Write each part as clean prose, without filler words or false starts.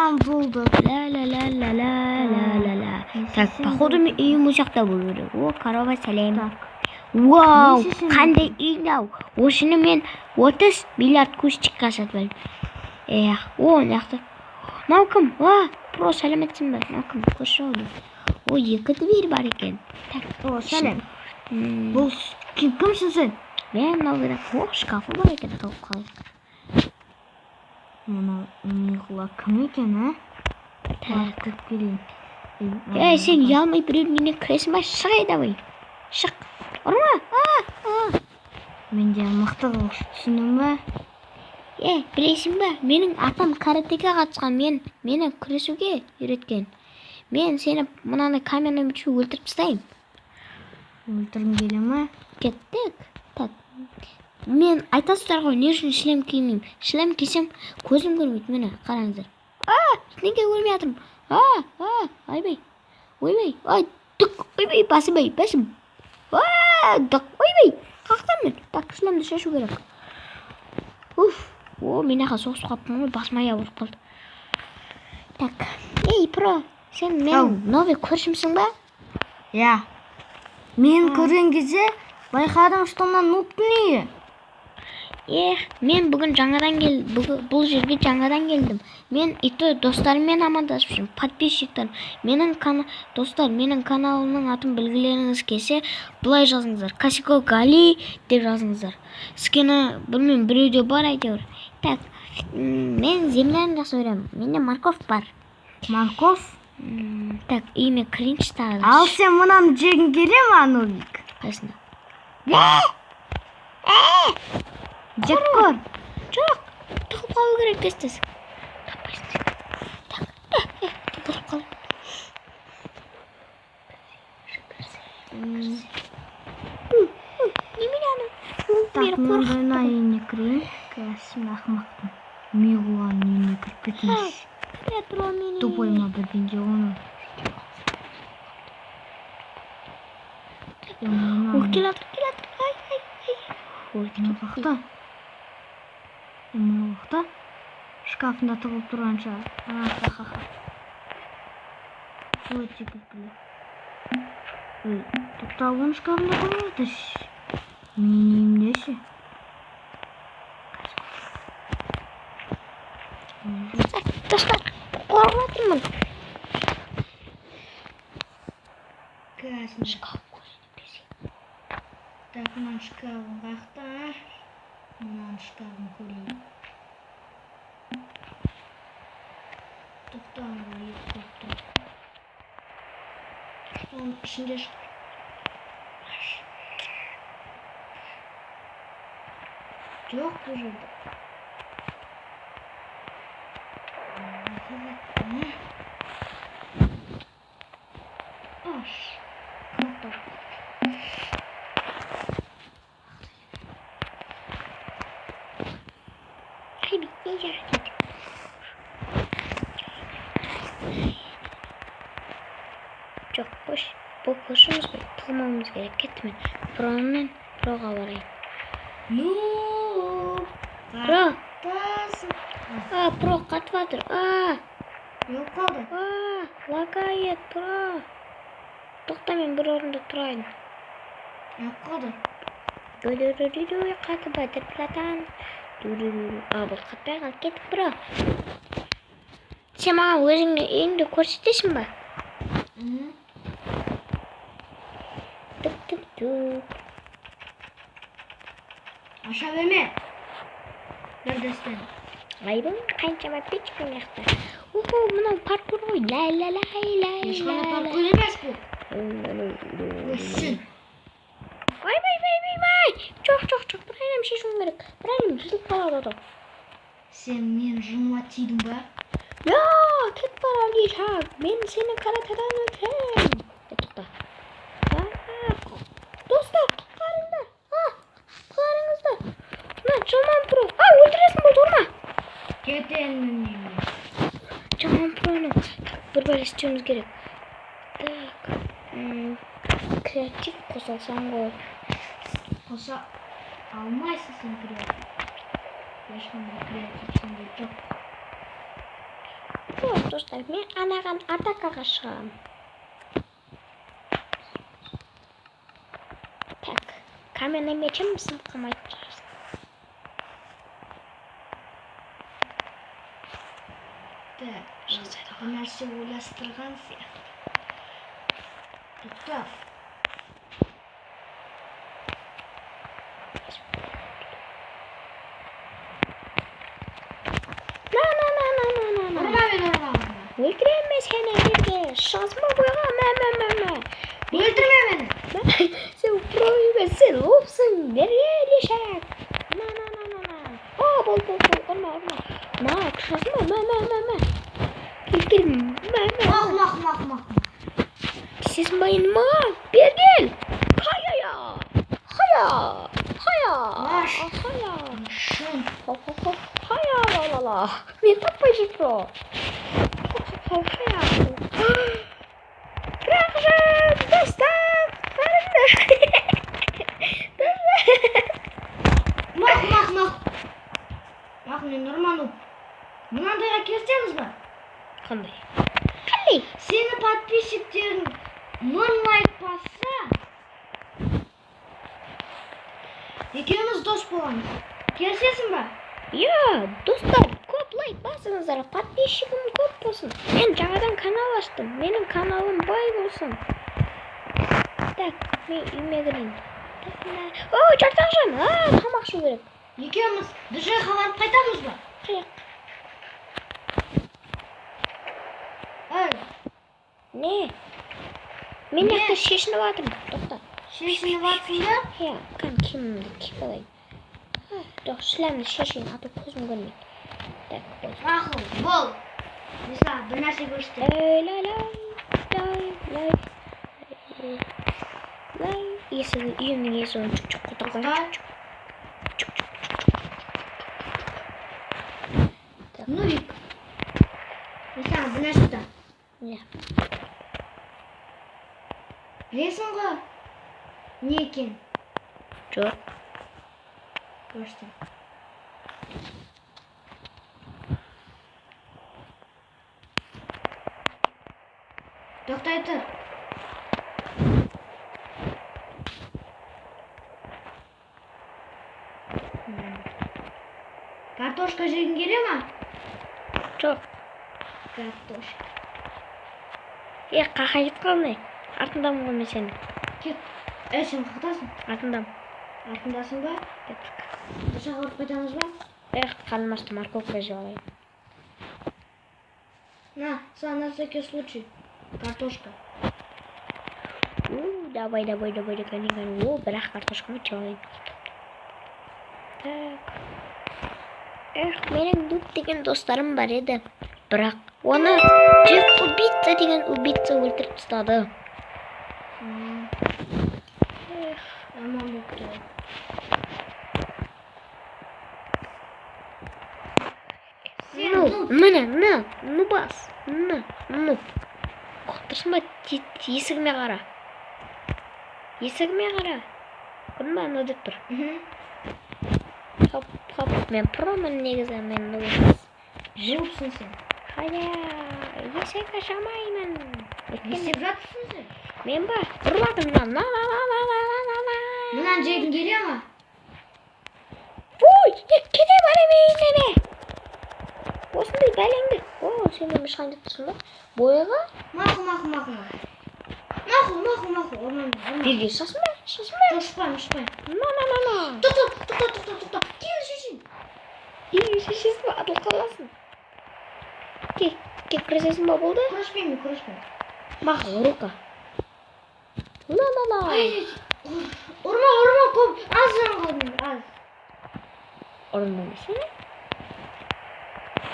Оған болды. Ла ла ла ла ла ла ла ла. Так, походу мен үйім ол жақта болу керек. О, корова, сәлем. Так. Вау, Не істесем? Қандай үй мынау? Осыны мен 30 миллиард кустикқа сатып алдым. Эх, о, мына жақта. Мынау кім? А, про, сәлеметсің бе? Мынау кім? Көрші ғой. О, екі дверь бар екен. Так, О, сәлем. Бұл Бұл кімсің сен? Мен мынау. О, шкафы бар екен, тауып қалайық. Мынау миғұла кім екен, а? Так. Барып кіріп келейін. Ей, сен ұялмай біреудің үйіне кіресің ба? Шық, ей, давай. Шық. Ұрма. А, а. Менде мықты қылыш, түсіндің ба? Е, білесің бе, менің атам каратэге қатысқан, мені күресуге үйреткен. Мен сені мынаны каменный мечу өлтіріп тастаймын. Өлтіргің келе ме? Кеттік. Так. Мен айтасыздар ғой, не үшін шлем кимеймін? Шлем кисем, көзім көрмейді, міне, қараңыздар. А, неге көрмей жатырмын? А, а, ойбай. Ойбай, ай, түк, ойбай, басым, ай, басым. А, дық, ойбай, қақтан мен. Так, шлемді шешу керек. Уф, о, мен аға соғысып қалыппын ғой, басым аяғы ұрып қалды. Так, ей, про, сен менің новый көршімсің ба? Иә. Мен көрген кезде байқадым, что мына нубтың үйі. Эх, мен бүгін жаңадан кел, бүгін бұл жерге жаңадан келдім. Мен и то достарыммен амандасып жүрмін, подписчиктер. Менің достар, менің каналымның атын білгілеріңіз келсе, былай жазыңыздар. Косико Гали деп жазыңыздар. Скені білмеймін, біреуде бар әйтеуір. Так, мен земляны жақсы көремін. Менде морковь бар. Морковь? Так, үйіме кірейінші тағы да. Ал сен мынаны жегің келе ма, нубик? Қайсында? Жеп көр. Жоқ, тығылып қалу керек тез тез. Таппайсың. Так, тығылып қал. Немене ана? Так, Мені мен қорқытты мына ғой. үйіне кірейін. Қазір мына ақымақтың миғұланың үйіне кіріп кетеміз. Кіре тұра мені. Тупой ма бірдеңе оны. О, келе жатыр, келе жатыр. Ай, ай, ай. Ой, Мына жақта. Мына жақта. Шкафында тығылып тұрған шығар. Ахахаха. Өте күлкілі. Ой, тоқта, оның шкафында тығылып жатыр. Менің үйімде ше. Достар, қорқып жатырмын. Қазір. Шкаф көрейін десең. Так, мынаның шкафын қаяқта? Мынаның шкафын көрейін. Тоқта, анау екі көріп тұр. Соның ішінде шығар. Жоқ бұл жерде. Аш. Тоқта. Ай, не жақсы. Жоқ, қош. Бұл көршіміз ғой, тығылмауымыз керек. Кеттім мен. Промен проға барайын. Ну, Про, қаттасың. а, про қатып жатыр. А, Не болып қалды? а, лагает, про. Тоқта, мен бір орында тұрайын. Не болып қалды? Ду-ду-ду-ду-ду, қатып жатыр, братан. Ду-ду-ду. А, бұл қатпай қалды. Кеттік, бро. Сен маған өзіңнің үйіңді көрсетесің ба? Түк-түк-түк. Аша берме. Бір дестен. Айбын, қаншама печка мына жақта. Уху, мынау паркур ғой. Ла ла ла ла. Ешқандай паркур емес бұл. Өссін. Ойбай, ойбай, ойбай. Жоқ, жоқ, жоқ. Бір айнам шешуім керек. Бір айнам жыртылып қалады ғой. Сен мен жыныма тидің ба? Я, кет бар, Алиша. Мен сені каратэдан өтемін. Е, тоқта. А, достар, құтқарыңдар. А, құтқарыңыздар. Мына жаман про. А, өлтіресің болды, ұрма. Кет енді үйімнен. Жаман проны. Так, бір бәле істеуіміз керек. Так. Креатив қосалсаң ғой. Қоса алмайсың сен креатив. Ешқандай креатив сенде жоқ. Вот, достар, мен анаған атакаға шығамын. Так, каменный мечім сынып қалмайтын шығар. Так, бір нәрсе ойластырған сияқты. Тоқта. На, на, на, на, на, на, на. Ұрма мені, ұрма, ұрма. Өлтіремін мен сені, жерге. Шығасың ба бойға? Мә, мә, мә, мә. Өлтірме мені. Сен про емес, сен лопсың. Берге ешек. На, на, на, на, на. О, бол, бол, бол, ұрма, ұрма. На, шығасың ба? Мә, мә, мә, мә. Кел, кел, мә, мә. Мақұл, мақұл, мақұл, мақұл. Тиісесің ба енді маған? Бері кел. Хая-я. Хая. Хая. Маш. Хая. Шын. Хоп, хоп, хоп. Хая, ла, ла, ла. Мен таппай жүр, про. Хоп, хоп, хоп, хая. Рахмет, достар. Қараңдар. Мақұл, мақұл, мақұл. Мақұл, мен ұрма, нуб. Мынандайға келісеміз ба? Қандай? Қандай? Сені подписчиктерің 1000 лайк басса, екеуміз дос боламыз. Келісесің ба? Иә, достар, көп лайк басыңыздар, подписчигім көп болсын. Мен жаңадан канал аштым, менің каналым бай болсын. Так, мен үйіме кірейін. Так, мына... О, жартақжан, а, тамақ ішу керек. Екеуміз бір жаққа барып қайтамыз ба? Қаяқ? Ей, Не? Мен Не? жақта шешініп жатырмын. Тоқта. шешініп жатсың ба? Иә, кән киімімді киіп алайын. А, жоқ, шлемді шешейін, а то көзім көрмейді. Так, болды. Мақұл, бол. Мен саған бір нәрсе көрсетемін. Лай, лай, лай, лай, лай, лай. Есігі, үйімнің есігін чүк-чүк қылдырып қояйын. Тоқта. Чүк-чүк. Нубик. Мен саған бір нәрсе айтамын. Не? Білесің ғой не екен? Жоқ. Көрсетемін. Тоқтай тұр. Картошка жегің келе ма? Жоқ. Картошка. Е, қақа кетіп қалдың, ей. Артындамын ғой мен сенің. Кет. Ей, сен қақтасың? Артындамын. Артындасың ба? Кеттік. Бір жаққа барып қайтамыз ба? Эх, қарным ашты, морковка жеп алайын. На, саған на всякий случай. Картошка. У, давай, давай, давай, гони, гони. О, бірақ картошканы жеп алайын. Так. Эх, менің Нуб деген достарым бар еді. Бірақ оны Джефф убийца деген убийца өлтіріп тастады. Эх, Жаман болып тұр. Сен Ну, нуб. міне, на, ну бас, на, ну. Ұқып тұрсың ба? Есігіме қара. Есігіме қара. Көрдің ба, анау деп тұр. Хоп, хоп, мен промын негізі, мен нуб емес. Нубсың сен. Хая, есік аша алмаймын. Не Өйткені істеп жатырсың сен? мен ба? Ұрладым, на, на, на, на, на, на, на, на. Мынаны жегің келе ма? Ой, кете барамын неме. Осындай бәлеңді. О, сен де шығайын деп тұрсың ба? Бойға? Мақұл, мақұл, мақұл. Мақұл, мақұл, мақұл. Ұрма мені, ұрма. Берге шығасың ба? Шығасың ба? Жоқ, шықпаймын, шықпаймын. На, на, на, на. Тоқта, тоқта, тоқта, тоқта. Киімді шешейін. Киімді шешесің ба? Атылып қаласың. Кел, кел, күресесің ба болды? Күреспеймін, мен күреспеймін. Мақұл, рука. На, на, на. Ай, ұрма, ұрма, көп. Аз жан қалдым, аз. Ұрма десene.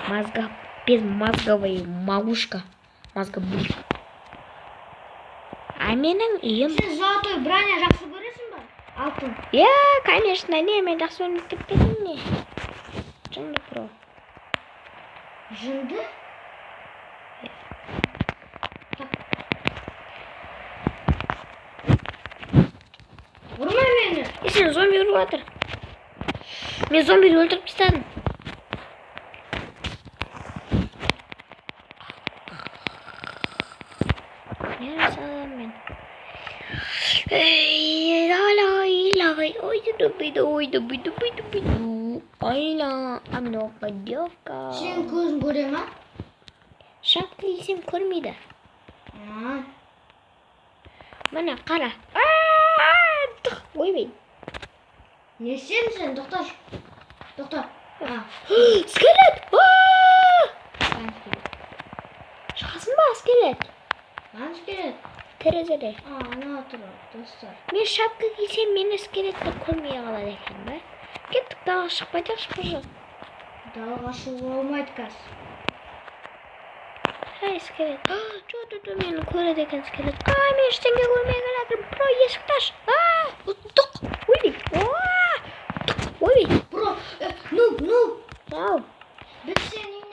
Мозга, безмозговая малышка. Мозгобуй. А менің үйім... Сен золотой броня жақсы көресің ба? Алтын. Иә, конечно, не, мен жақсы көрмей кетпедім не. Жынды про. Жынды? Так. Ұрма мені. Е, сен зомби ұрып жатыр. Мен зомбиді өлтіріп тастадым. Ей, лай, лай, ой, ду ой, ду ду ду ду. Айла, а много девка. Сенің көзің көре ма? Шапка кисем, көрмейді. А, Міне, қара. Тық, ойбай. Не істедің сен? Тоқташы, тоқта. А, Скелет! А! Қане скелет? Шығасың ба, скелет? Қане скелет? Терезеде. А, ана тұр, достар. Мен шапка кисем, мені скелеттер көрмей қалады екен ба? Кеттік, далаға шығып қайтайықшы, пожалуйста. Далаға шығуға болмайды қазір. Эй, скелет. Жоқ, жоқ, жоқ, мені көреді екен скелет. А, мен ештеңе көрмей келе. Бро, есікті аш. А, ұттық. Ойбай. А, тұқ. Ойбай. Бро, нуб, нуб. Ау. Біз сенің